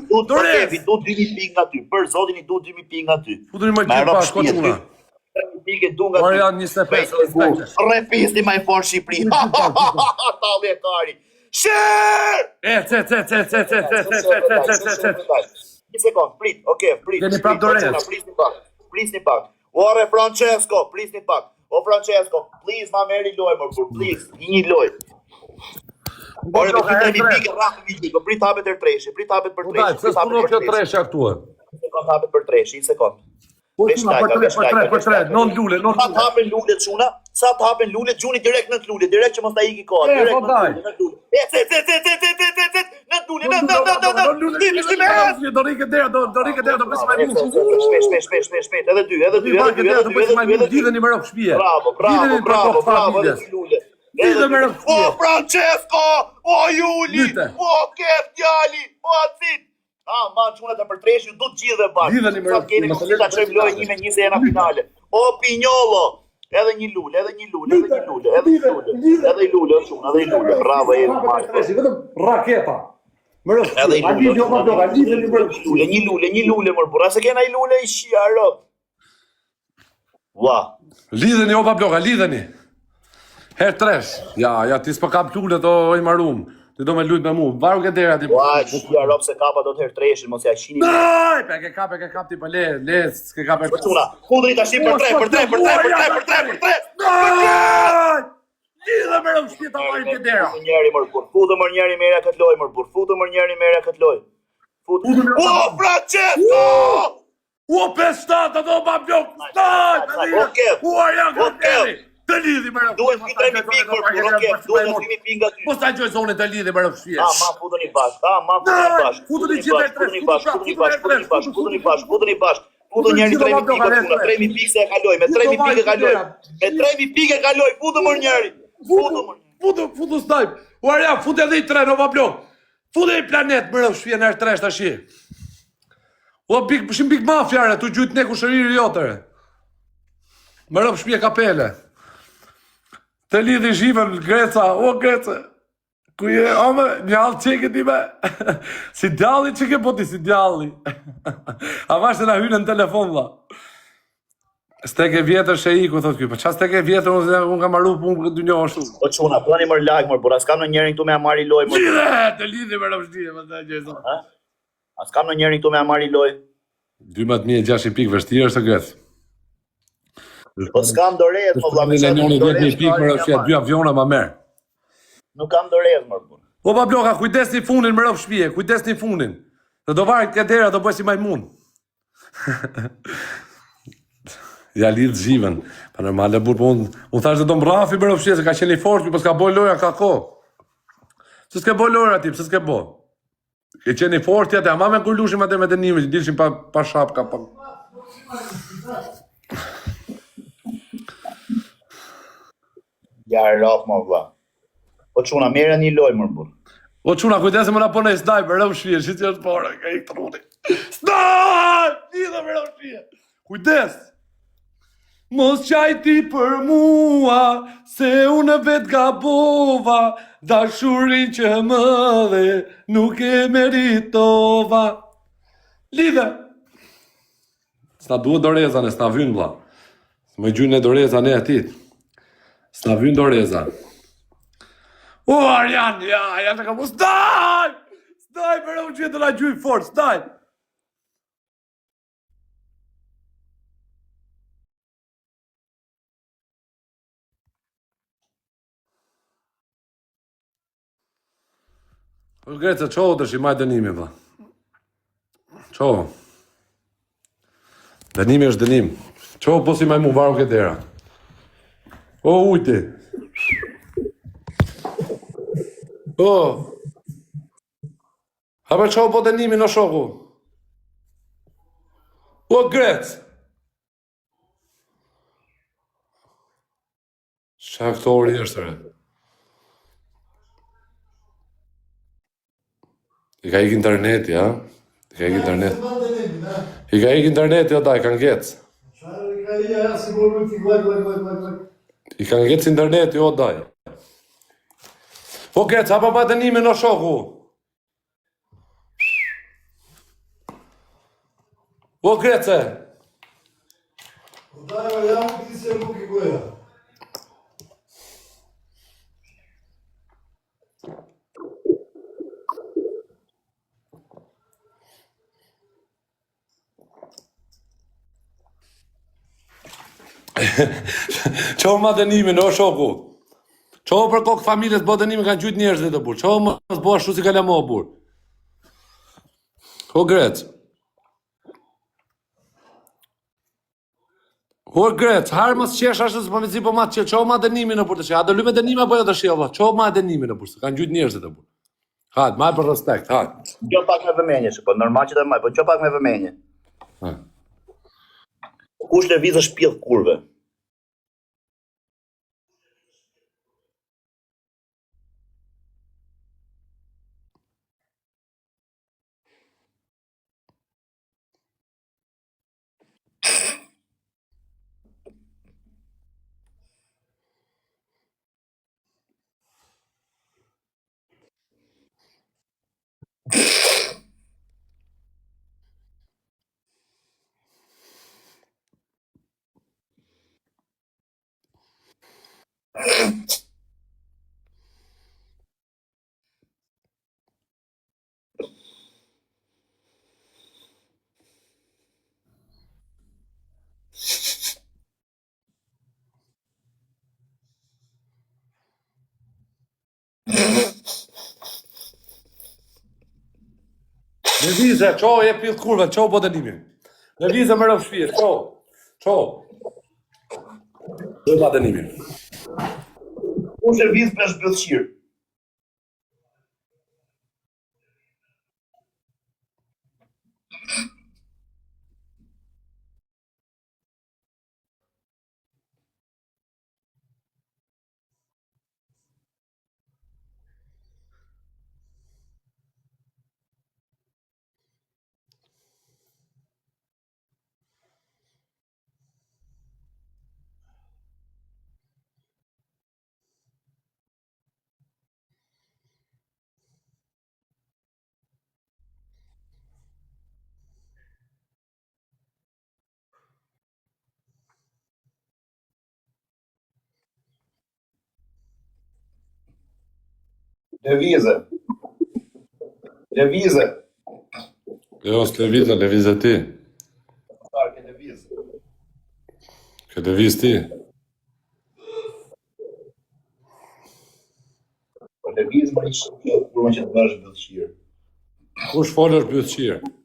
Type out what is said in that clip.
Du të Dorez. kefi, du 2000 pikë nga ty. Për zotin i du 2000 pikë nga ty. Futuni më Me gjithë rob bashkë, o shtëpi, çuna. 3000 pikë e du nga ty. Ora janë 25, respekte. Rrefisti më i fortë Shqipëri. Talli e kari. Share! E, ce, ce, ce, ce, ce, ce, ce, ce, ce, ce, ce, ce. Një sekond, prit, okay, prit. Keni prap prit, dorez. o çuna, Prisni pak. Prisni pak. Ore Francesco, prisni pak. O Francesco, please ma merri lojë më burr, please, një lojë. Ore, me Bloka, ty e 3000 tre. pikë rrafë mi gjithë, po prit hapet er treshi, prit hapet për Po daj, treshi, pse prit hapet s'punon për kjo treshi. tresha këtu? e? Një sekond hapet për treshi, një sekond. Po Vesh çuna, për lajka, tre, vesh për tre, lajka, për vesh tre, lajka. non lule, non Sa të lule. hapen lulet çuna, sa të hapen lulet, gjuni direkt në lule, direkt që mos ta iki koha, E, direkt po në daj. lule, në lule. E, ce, ce, ce, ce, ce, ce, ce, ce, në lule, në, në, në, në, në, Non lule, në, në, në, do rikë dera, do do rikë dera, do bësh më Shpejt, mirë. shpejt, shpejt, shpejt, shpejt, edhe dy, edhe dy, Dy edhe banke dy, dera, edhe do dy, bësh edhe më dy, mirë, edhe dy. lidheni me rob shtëpie. Bravo, bravo, Lidheni për bravo, kokë bravo, edhe familjes. dy lule. Lidhe Edhe me dy. rob O shtëpie. Francesco, o Juli, Lyte. o Kef djali, o Acit. Ah, ma çunat e për treshi, du të gjithëve bashkë. Lidheni me Sa rob keni shtëpie, mundësi ta çojmë lojën 1 me 1 se jena finale. O Pinjollo, edhe një lule, edhe një lule, edhe një lule, edhe një lule, edhe një lule, o çuna, edhe një lule. Bravo Eri Marko. Vetëm raketa. Më rob Edhe shtëpie. një A lule, lidhi o o çuna, bloka, lidheni me rob një lule, një lule, një lule mor burra, se kena një lule i shia rob. Ua. Lidheni o bloka, lidheni. Her tresh. Ja, ja ti s'po kap lulet o i marum. Ti do me lujt me mu. Varu ke dera ti. Ua, shia rob se kapa do të herë treshin, mos ja qini. Daj, pe ke kap, e ke kap ti po le, le, s'ke kap e Po çuna, kudri tash për tre, për tre, për tre, për tre, për tre, për tre. Daj! Lidhe me rob shtëpi ta marrin ke dera. Futu njëri mor burr, futu mor njëri merja këtë lojë mor burr, futu mor njëri merja këtë lojë. Futu. Futu mor- O Francesco! U 5 7 ato pa blok. Daj! Okej. U Arjan Okej. Kanteri. Të lidhi me rob. Duhet ky 3000 pikë mor burr, okej, duhet 3000 pikë nga ty. Po sa gjoj zonë të lidhi me rob shtëpi. Ah, ma futuni bashk, ah, ma futuni Daj, bashk. futuni Futuni gjithë bashk, e tre, futuni bashk, futu futuni pra, bashk, futuni futuni bashk, tre, futuni bashk, futuni bashk. Futu njëri gjithë 3000 bloka, pikë, e çuna, tre. 3000 pikë se e kaloj, me 3000 pikë e kaloj. Me 3000 pikë e kaloj, futu mor njëri. Futu mor. Futu, futu snipe. U Arjan, futu edhe i tre, nova blok. Futu i planet më rob shtëpi në herë tresh tash. O big, shim big mafia re, tu gjujt ne kushëriri jote re. Më rob shtëpi kapele. Të lidhi zhivën, Greca, o Greca. Ku je, o me, një hallë qeke ti me. si djalli që ke po ti, si djalli. A vash se na hynë në telefon, vlla. Stek e vjetër sheiku, thot ky, po qa stek e vjetër, unë, unë kam marru punë këtë dynjo ashtu. Po çuna, bëni mor like mor burr, as kam në njërin këtu me ja marri lojë mor. Lidhe, të lidhi me rob shtëpi, më të gjej zot. Ha? As kam në njërin këtu me ja marri lojë. 12600 pikë vështirë është Grec. Po s'kam dorez, mo vlla, me Në çfarë njëri dorez 10000 pikë më rob shtëpi, dy aviona ma merr. Nuk kam dorez mor burr. O pa bloka, kujdesni funin më rob shtëpi, kujdesni funin. Dhe do varet ke dera, do bëj si majmun. ja lidh zhivën. Pa normale burr, po unë unë thash se do mrafi më rob shtëpi, se ka qenë i fortë, po s'ka bë loja ka kohë. Pse s'ke bë lojra ti, pse s'ke bë? Ke qenë i fortë atë, ama me kur lushim atë me dënimin, që dilshim pa pa shapka, pa Ja rof mo vlla. Po çuna, merre një lojë mor burr. O çuna, kujdes se më na po në sniper, rob shtëpi, shi që është pora, ka ik truri. Snipe! Lidhe me rob shtëpi. Kujdes! Mos qaj ti për mua, se unë vetë gabova, dashurin që më dhe, nuk e meritova. Lidhe! S'na duhet doreza, ne s'na vyn vlla. Më gjynë në doreza ne atit. S'na vyn doreza. O, Arjan, ja, ja të kam... Snipe! Snipe, për u gjithë të na gjuj fort, snipe! Po Greca, çohu tash i maj dënimi vlla. Çohu. Dënimi është dënim. Çohu po si majmun varu ke dera. O ujti. O. A për çohu po dënimin o shoku. O Grec. Qa aktori është re? I ka ik interneti, ha? I ka ik interneti. I ka ik interneti, o daj, ka ngec. Çfarë ka i ja si po ti glak glak glak glak glak. I ka ngec interneti, o daj. O Grec, hapa pa dënimin o shoku. O Grece! Po daj, o ja mu ti se nuk i goja. Ço ma dënimin, o shoku. Ço për kokë familjes bo dënimin kanë gjujt njerëzit o burr. Ço mos bo ashtu si kalamo o burr. O Grec. O Grec, harë mos qesh ashtu se po më zi po ma qe, ço ma dënimin o burr tash. A do lyme dënime apo jo tash valla? Ço ma dënimin o burr, se kanë gjujt njerëzit o burr. Hajt, maj për respekt, hajt. Kjo pak me vëmendje, po normal që ta maj, po kjo pak me vëmendje. Ha. Kush lëviz është pjellë kurve? Lëvize, ço je pjellë kurve, ço bo dënimin. Lëvize më rëf shpije, ço. Ço. Do ma dënimin. Kush lëviz për zbythshirë? Lëvize. Lëvize. Jo, s'lëvize, lëvize ti. Çfarë ke lëviz? Ke lëviz ti. Po lëviz më ish kurvën që të bësh bythshirë. Kush folë është bythqirë?